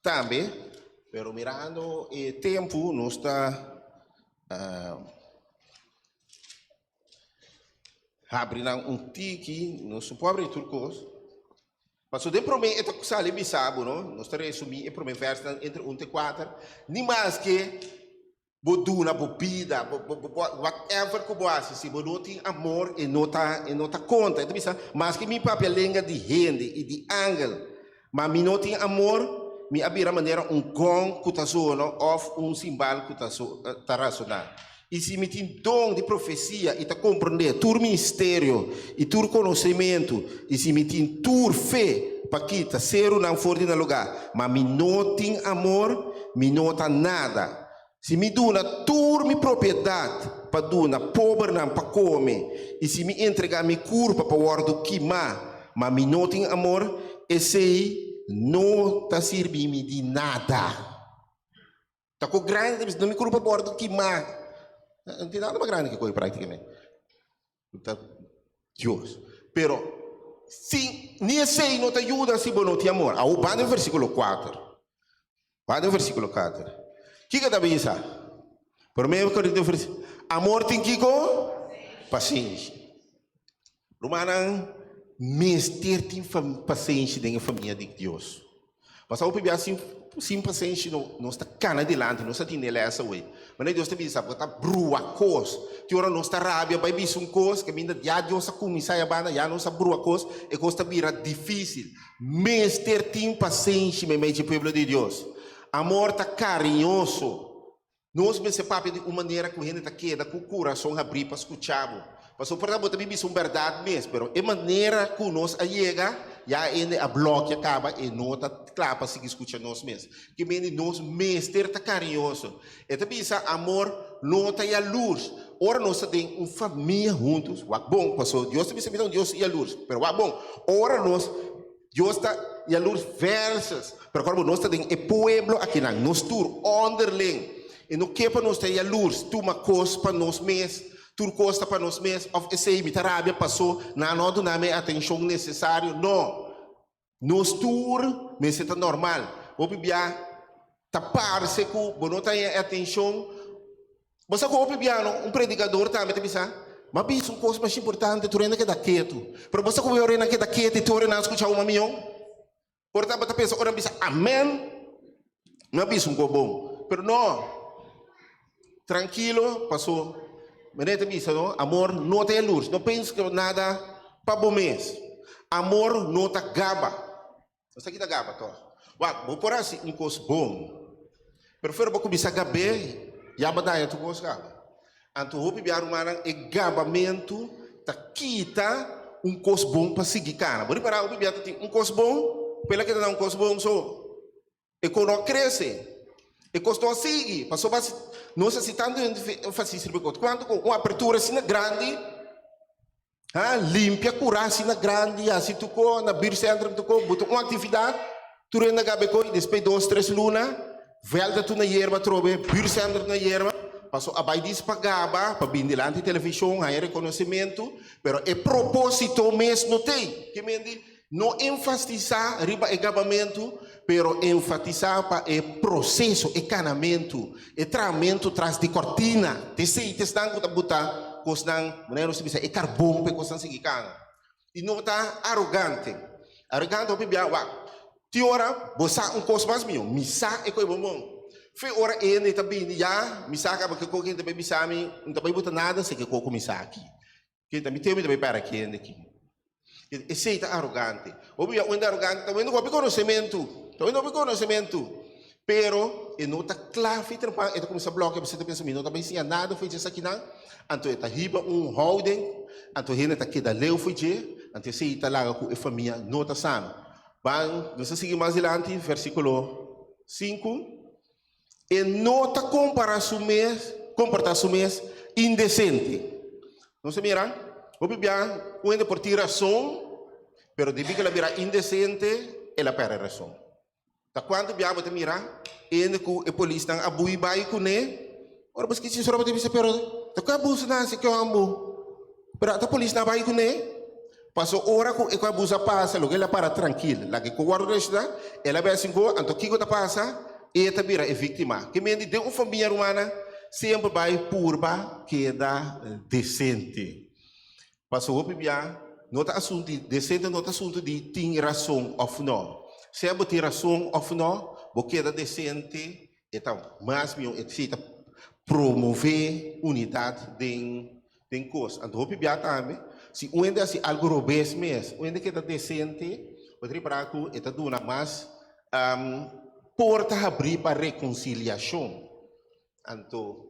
tambe, pero mirando e tempu nos ta habri nan un tiki, nos no por habri tur kos. Pasobra den promé e ta sali bisa bo, no? Nos ta resumí e promé vèrsnan entre un te kuater, Ni maske bo duna bo bida, bo, bo, bo, whatever ku bo hasi, si bo no tin amor, e no ta, e no ta konta. E ta bisa, Maske mi papia lenga di hende i di angel, ma mi no tin amor, mi a bira manera un gong ku ta zona òf un simbal ku ta, ta rasoná. I si mi tin don di profesia i ta komprondé tur misterio i tur konosementu, i si mi tin tur fe pa kita serunan for di nan lugá, ma mi no tin amor, mi no ta nada. Si mi duna tur mi propiedat pa duna pobernan pa kome, i si mi entregá mi kurpa pa wòrdu kimá, ma mi no tin amor, esei no ta sirbi mi di nada. Ta ko grandi ta bisa, no mi kurpa bordo kimá. No tin nada mas grandi ke koi praktikamente. Ta Dios. Pero si ni esei no ta yuda si bo no tin amor. Awor ban den versíkulo kuater. Ban den versíkulo kuater. Kiko ta bisa? Promé Korintios vers Amor tin kiko? Pasenshi. Rumannan, mester tin pasenshi den e famia di Dios. Pasobra hopi bia sin sin pasenshi no nos ta kana dilanti, nos ta tene les awey. Manera Dios ta bisa, bo ta brua kos. Tin ora nos ta rabia bai bisa un kos, kaminda ya Dios a kuminsá ya banda, ya nos a brua kos, e kos ta bira difísil. Mester tin pasenshi meimei dje pueblo di Dios. Amor ta kariñoso. Nos mester papia di un manera ku hende ta keda ku kurason habrí pa skucha bo. Pasobra por ta bo ta bin bisa un bèrdat mes, pero e manera ku nos a yega, ya hende a blòkia kaba e no ta kla pa sigui skucha nos mes. Ke mende nos mester ta kariñoso. E ta bisa amor no ta yalurs. Ora nos ta den un famia huntu, wak bon, pasobra Dios ta bisa mi ta un Dios yalurs, pero wak bon, ora nos Dios ta yalurs versus, pero akorda bo nos ta den e pueblo akinan, nos tur onderling, e no ke pa nos ta yalurs, tuma kos pa nos mes, tur kos ta pa nos mes, of esei mi ta rabia paso nan no a duna mi e atenshon nesesario, no, nos tur mester ta normal, hopi bia ta parse ku bo no ta haña e atenshon. Bo sa ku hopi biano un predikador tambe ta bisa, M'a bisa un kos masha importante, tur hende a keda ketu. Pero bo sa ku ora nan keda ketu i tur ora nan a skucha un mamion? Por ta bo ta pensa ora nan bisa amen, mi a bisa un kos bon. Pero no, trankilo, paso manera e ta bisa no, amor no ta yalurs, no pensa ku nada pa bo mes. Amor no ta gaba. Nos ta kita gaba tòg. Wak, bo por hasi un kos bon, pero fuera bo kuminsá gab'é, ya bo daña tur kos kaba. Anto hopi bia rumannan, e gabamentu ta kita un kos bon pa sigui kana. Bo ripará hopi bia ta tin un kos bon, pero el a keda na un kos bon so. E kos no a krese, e kos no a sigui, pasobra nos hasi tantu énfasis riba e kos. Kuantu ku un apertura asina grandi, Ha, limpia kura asina grandi, hasi tur ko, na buurtcentrum tur ko, buta un aktividat, tur hende a gabe ko i despues dos tres luna, vèlta tur na yerba atrobe, buurtcentrum na yerba. Paso a bai dis pa gaba, pa bin dilanti televishon, haña rekonosementu, pero e propósito mes no t'ei. Ke men di, no enfatisá riba e gabamentu, pero enfatisá pa e proseso, e kanamentu, e trahamentu tras di kòrtina. T'esei t'esnan ku ta buta kosnan, manera nos ta bisa, e karbon pa e kosnan sigui kana. I no ta arogante. Arogante hopi bia, wak, tin ora bo sa un kos mas mihó, mi sa e koe bon bon. Fe ora hende ta bini ya, mi sa kaba ke koe hende ta bai bisa mi, N ta bai buta nada si ke koe ku mi sa aki. Kende ta mi teo mi ta bai para ki hende aki. Esei ta arogante. Hopi bia un hende arogante ta wende ku hopi konosementu, ta wende hopi konosementu, pero e no ta kla fi trempan e ta kuminsá blòkia pasobra e ta pensa mi no ta bai siña nada for dje esakinan, anto e ta hiba un houding, anto hende ta keda leu for dje, anto esei ta laga ku e famia no ta sano. Ban, nos ta sigui mas dilanti, versíkulo sinku, E no ta kompará su mes, komportá su mes indesente. Nos a mira, hopi bia un hende por tin rason, pero debí ku el a bira indesente, el a pèrdè rason. Ta kuantu bia bo ta mira hende ku e polisnan a bui bai kuné? Ora bo skisi sora bo ta bisa, pero ta ku abuso nan hasi ki hòmber? Pero ata polisnan a bai kuné. Paso ora ku e ku abuso a pasa, loke el a para trankil, laga e ku wòrdu reshta, el a bai hasi ku, anto kiko ta pasa? E ta bira e víktima. Ke mende den un famia rumannan semper bai purba keda desente. Paso hopi bia no ta asuntu di desente no ta asuntu di tin rason of no. Sea bo tin rason of no, bo keda desente e ta mas mihó e si ta promove unidat den den kos. Anto hopi bia tambe si un hende hasi algu robes mes, un hende keda desente bo ta ripara ku e ta duna mas porta habrí pa rekonsiliashon. Anto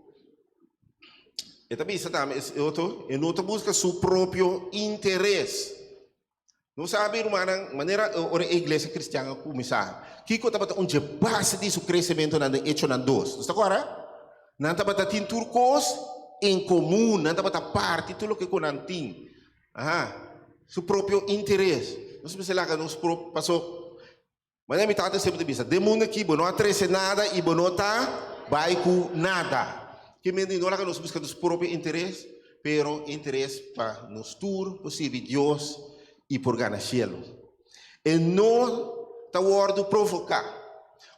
e ta bisa tambe e otro, e no ta buska su propio interes. Nos sabi, rumannan, manera ora e iglesia kristian a kuminsá, kiko tabata un dje base di su kresementonan den Echonan dos? Nos ta kòrda? Nan tabata tin tur kos en komun, nan tabata parti tur loke ku nan tin. Aha, su propio interes. Nos mester laga nos propio, paso Manera mi tata semper ta bisa, den mundu aki bo no a trese nada i bo no ta bai ku nada. Ke mende no laga nos buska nos propio interes, pero interes pa nos tur por sirbi Dios i por gana cielo. E no ta wordu provoká.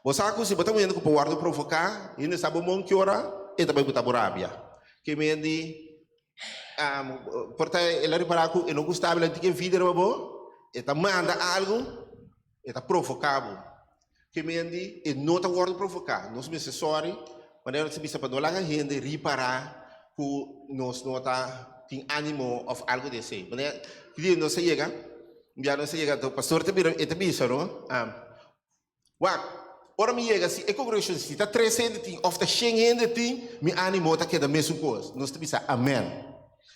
Bo sa ku si bo ta un hende ku por wordu provoká, hende sa bo mon ki ora e ta bai buta bo rabia. Ke mende por ta el a ripará ku e no gusta bo, el a tin ke envidia riba bo, e ta manda algu. E ta provoká bo. Ke men di e no ta wòrdu provoká. Nos mester sòri, manera nos a bisa pa no laga hende ripará ku nos no ta tin ánimo òf algu di esei. Manera ki dia nos a yega, un bia nos a yega, anto pastor ta bira, e ta bisa no, wak, ora mi yega si e kongregashon si ta tres hende tin òf ta shen hende tin, mi ánimo ta keda mesun kos. Nos ta bisa amèn.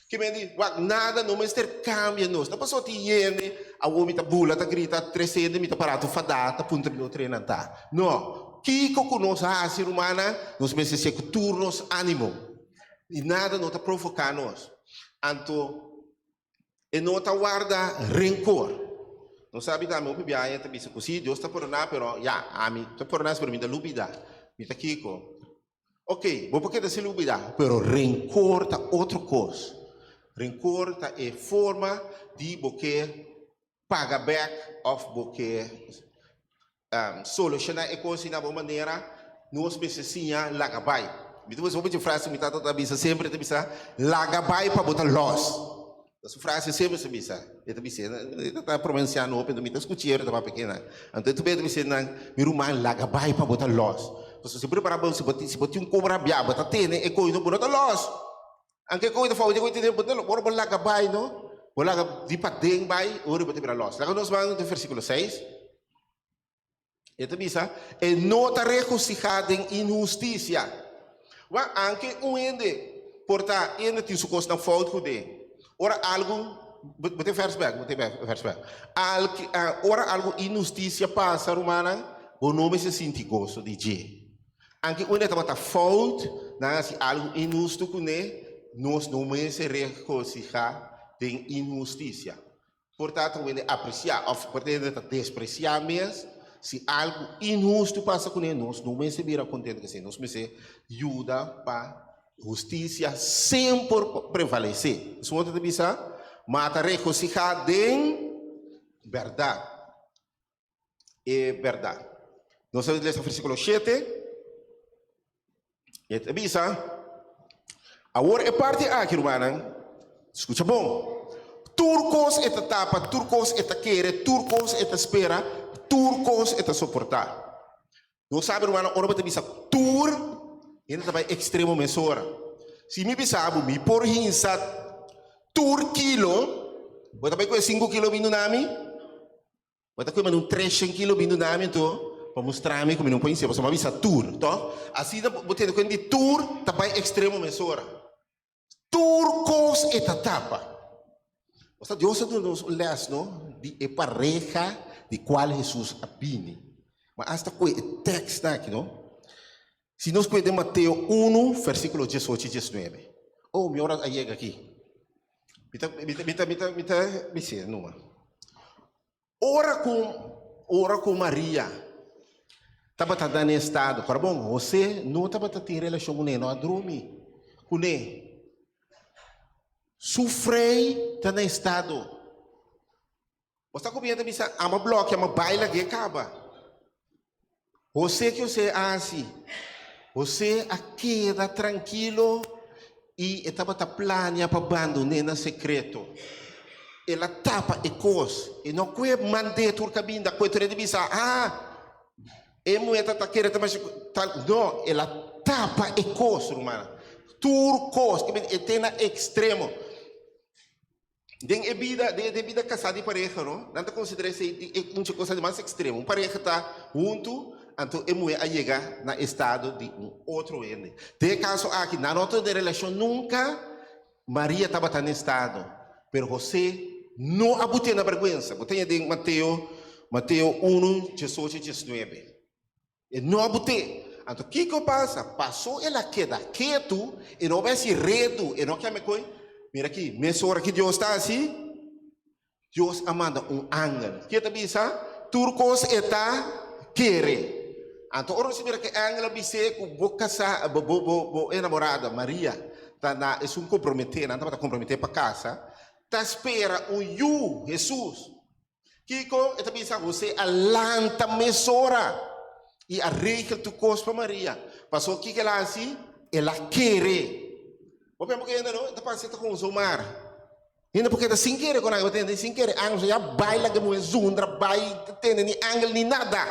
Ke men di, Wak, nada no mester kambia nos. No pasobra tin hende, awor mi ta bula, ta grita, tres hende, mi ta pará tur fadá, ta puntra mi otro hendenan ta. No. Kiko ku nos hasi, rumannan, nos mester hasié ku tur nos ánimo. I nada no ta provoká nos. Anto, e no ta warda renkor. Nos sabi tambe hopi biaha ta bisa ku sí, Dios ta pordoná, pero ya, ami ta pordoná, pero mi ta lubidá. Mi ta kiko? Ok, bo por keda sin lubida, pero rencor ta otro cos. Rencor ta e forma di bo ke paga bek of bo ke soluciona e cos na bo manera. Nos mester siña laga bai. Mi ta bisa hopi dje frase mi tata ta bisa semper, e ta bisa, laga bai pa bo ta los. Ta su frase semper ta bisa. E ta bisa, e ta ta pronunciando hopi, mi ta scucha e ta papia kinan. Anto e ta ta bisa nan, mi ruman laga bai pa bo ta los. Pasobra si bo prepara bo, si bo si bo tin un cobra bia, bo ta tene e coy no, bo no ta los. Anke e coy ta fout, e coy ta tene, bo ta los. Ora bo laga bai no, bo laga di paden bai, ora bo ta bira los. Laga nos ban den versiculo seis. E ta bisa, E no ta regosihá den inhustisia. Wak, anke un hende por ta hende tin su kosnan fout ku den. Ora algu, bo tin vèrs bèk, bo tin vèrs bèk. Alke, ora algu inhustisia pasa, rumannan, bo no mester sinti goso di dje. Anke un hende tabata fout, nan a hasi algu inhustu kuné, nos no mester regosihá den inhustisia. Por ta ta wende apresiá òf por ta hende ta despresiá mes. Si algu inhustu pasa kuné, nos no mester bira kontentu ku esei. Nos mester yuda pa. Hustisia semper prevalesé. Esun otro ta bisa, Ma ta regosihá den bèrdat. E bèrdat. Nos ta lesa versíkulo shete. E ta bisa, Awor e parti aki, rumannan, skucha bon, Tur kos e ta tapa, tur kos e ta kere, tur kos e ta spera, tur kos e ta soportá. Nos sabi rumannan ora bo ta bisa tur hende ta bai extremo mesora. Si mi bisa bo mi por hinsa tur kilo, bo ta bai kohe sinku kilo bin duna mi? Bo ta kohe manda un treshen kilo bin duna mi anto pa mustra mi ku mi no por hinsa pasobra mi a bisa tur, to? Asina bo tende kuenta di tur ta bai extremo mesora. Tur kos e ta tapa. Osea, Dios a duna nos un lès, no, di e pareha di kual Hesus a bini. Ma asta ku e tèkstnan aki, no? Si nos kue den Mateo unu, versíkulo diesocho i diesnuebe. Oh, mi ora a yega aki. Mi ta, mi ta, mi ta, mi ta, mi ta bis'é numa. Ora ku ora ku Maria tabata na e estado, kòrda bon, Hosé no tabata tin relashon kuné, no a drumi kuné. Su frei ta na estado. Bo sa ku mi ta bisa, ama blòki, ama bai lag'é kaba. Hosé ke Hosé a hasi? Hosé a keda trankilo i e tabata plania pa bandon'é na sekreto. El a tapa e kos. E no kue mand'é tur kaminda, kue tur hende bisa, Ah, e muhé ta ta kere ta masha tal. No, el a tapa e kos, rumannan. Tur kos. E te na ekstremo. Den e bida, den e bida kasá di pareha, no, nan ta konsiderá esei di e mucha kosa di mas ekstremo. Un pareha ta huntu, anto e muhé a yega na estado di un otro hende. Den e kaso aki, nan no ta den relashon nunka, Maria tabata na estado, pero Hosé no a but'é na bèrgwensa. Bo ta haña den Mateo, Mateo unu, diesocho, diesnuebe. E no a but'é. Anto kiko pasa? Pasó el a keda ketu, e no a bai hasi redu, e no a keme koe. Mira aki, mesora ki Dios ta hasi, Dios a manda un angel. Ke ta bisa? Tur kos e ta kere. Anto ora nos a mira ku e angel a bis'é ku bo kasá, bo bo bo bo enamorada, Maria, ta na esun komprometé, nan tabata komprometé pa kasa, ta spera un yu, Hesus. Kiko e ta bisa? José a lanta mesora i a regel tur kos pa Maria. Pasobra kiko el a hasi? El a kere. Bo pensa ku hende no ta pasa ta kon zomar. Hende por keda sin kere kon nan. Bo tende sin kere angel ya bai laga e muher zundra bai ta tende ni angel ni nada.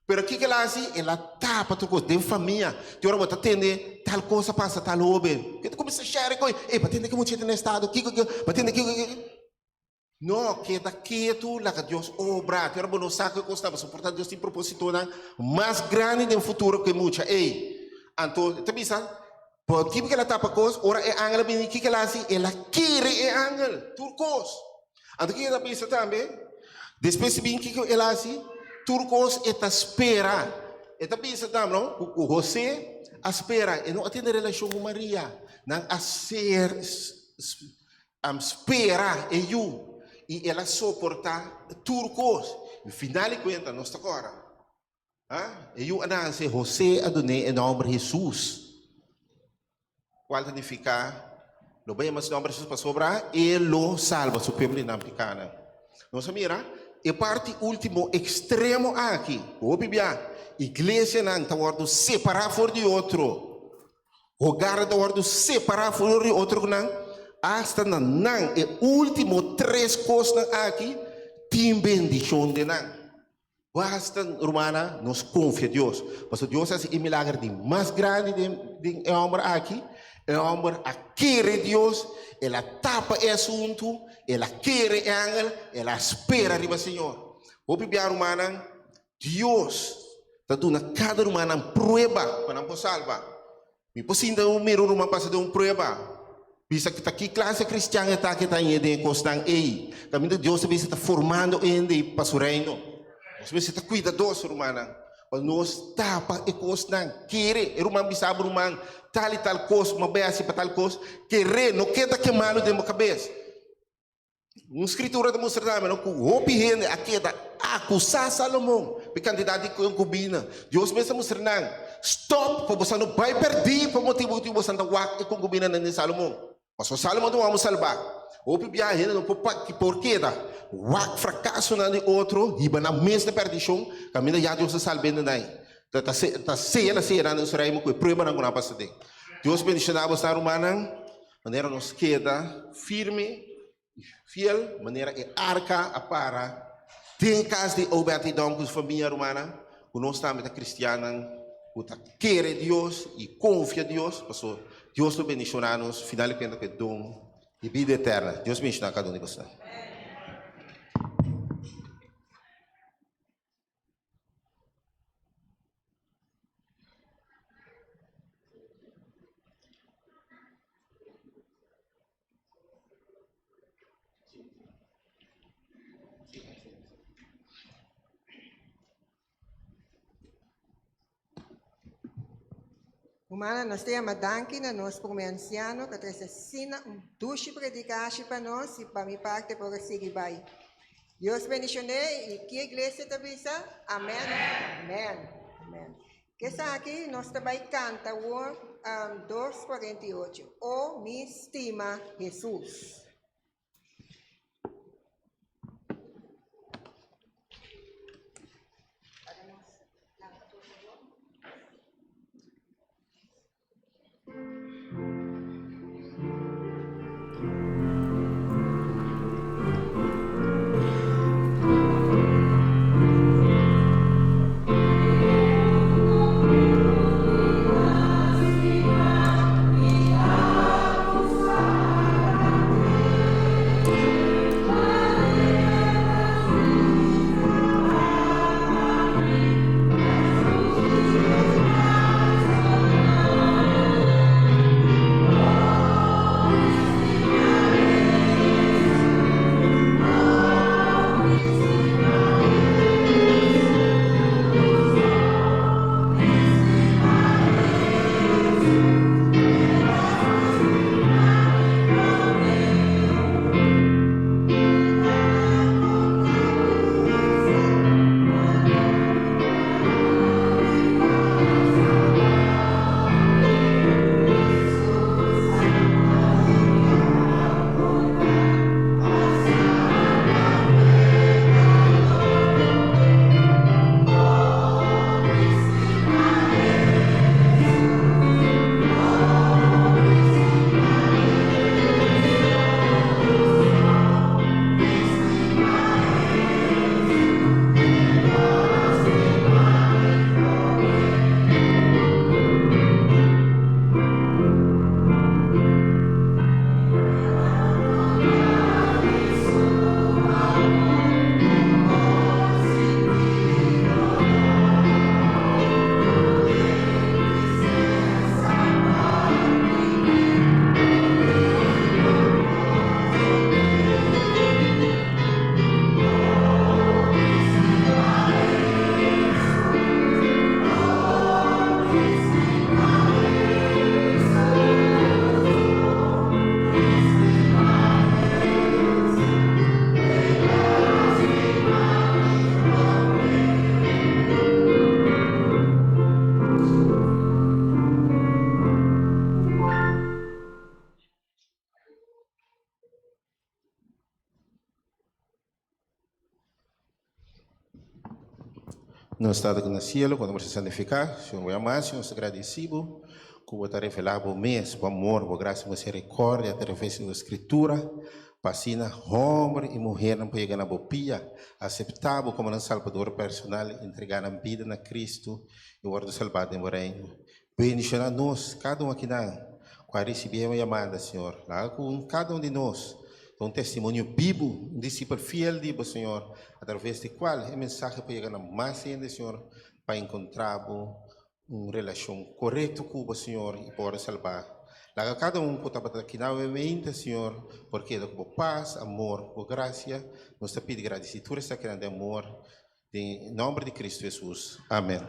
Pero kiko el a hasi? El a tapa tur kos den famia. Tin ora bo ta tende tal kos a pasa tal hoben. Ke ta kuminsá share koe. Ey, bo tende ke muchacha ta na estado? Kiko kiko? Bo tende kiko kiko? No, keda ketu, laga Dios obra. Te ora bo no sa ku e kos ta, pasobra por ta Dios tin propósitonan mas grandi den futuro ku e mucha ei. Anto e ta bisa, Por kiko el a tapa kos? Ora e angel a bini, kiko el a hasi? El a kere e angel, tur kos. Anto kiko e ta bisa tambe? Despues di bin, kiko el a hasi? Tur kos e ta spera. E ta bisa tambe, no, ku José a spera. E no a tene relashon ku Maria. Nan a ser. Am spera e yu i el a soportá tur kos. I final di kuenta nos ta kòrda, ha, e yu a nase, Hosé a dun'é e nòmber Hesus, kual ta nifiká, Lo bo yama su nòmber Hesus pasobra e lo salba su pueblo di nan pikánan. Nos a mira e parti último ekstremo aki, ku hopi bia iglesianan ta wòrdu separá for di otro. Hogar ta wòrdu separá for di otronan, asta na nan e último tres kosnan aki tin bendishon den nan. Basta, rumannan, nos konfia Dios, pasobra Dios a hasi e milager di mas grandi den den e hòmber aki. E hòmber a kere Dios, el a tapa e asuntu, el a kere e angel, el a spera riba Señor. Hopi bia, rumannan, Dios ta duna kada rumannan prueba pa nan por salba. Mi por sinta un mira un ruman pasa den un prueba, bisa ta ki klase kristian e ta ke ta hañ'é den e kosnan ei. Kaminda Dios ta bisa ta formando hende pa su reino. Nos mester ta kuidadoso, rumannan, pa nos tapa e kosnan. Kere e ruman bisa bo ruman tal i tal kos, bo bai hasi pa tal kos, kere, no keda kemando den bo kabes. Un skritura ta mustra tambe no ku hopi hende a keda akusá Salomon pa e kantidat di konkubina. Dios mes a mustra nan, Stòp pa boso no bai pèrdí pa motibu ku boso ta wak e konkubinanan di Salomon. Pasobra Salomon ta un hòmber salbá. Hopi biaha hende no por por keda wak frakasonan di otro hiba nan mes na pèrdishon kaminda ya Dios a salba hende nan. Ta ta seya na seya nan den su reino ku e pruebanan ku nan a pasa den. Dios bendishoná boso rumannan. Manera nos keda firme i fiel, manera e arka a para den kas di Obed-Edom ku su famia, rumannan, ku nos tambe ta kristiannan ku ta kere Dios i konfia Dios, pasobra Dios lo bendishoná nos final di kuenta ku e don di bida eterna. Dios bendishoná kada un di boso. Humana, nos ta yama danki na nos prome ansiano ku a trese asina un dushi predikashi pa nos i pa mi parte por a sigui bai. Dios bendishoné i ki iglesia ta bisa? Amen. Amen. Amen. Kesaki nos ta bai kanta awor 248. O mi stima Hesus. Nos Tata ku na sielo, ku nomber ser santifiká, Señor bo yama, Señor, nos ta gradisí bo ku bo ta revelá bo mes, bo amor, bo grasia, bo miserikòrdia atraves di bo Skritura, pa asina hòmber i muhernan por yega na bo pia, aseptá bo komo nan Salbador personal, entregá nan bida na Kristu i wòrdu salbá den bo Reino. Bendishoná nos, kada un akinan ku a risibí e yamada, Señor. Laga ku kada un di nos ta un testimonio bibu, un disipel fiel di bo, Señor, atraves di kual e mensahe por yega na mas hende, Señor, pa enkontrá bo un relashon korekto ku bo, Señor, i por wòrdu salbá. Laga kada un ku tabata akinan awe-mente, Señor, por keda ku bo pas, amor, bo grasia. Nos ta pidi gradisí tur esakinan den amor Den nomber di Cristo Jesus. Amen.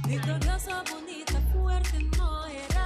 Victorioso, bonita, fuerte no era.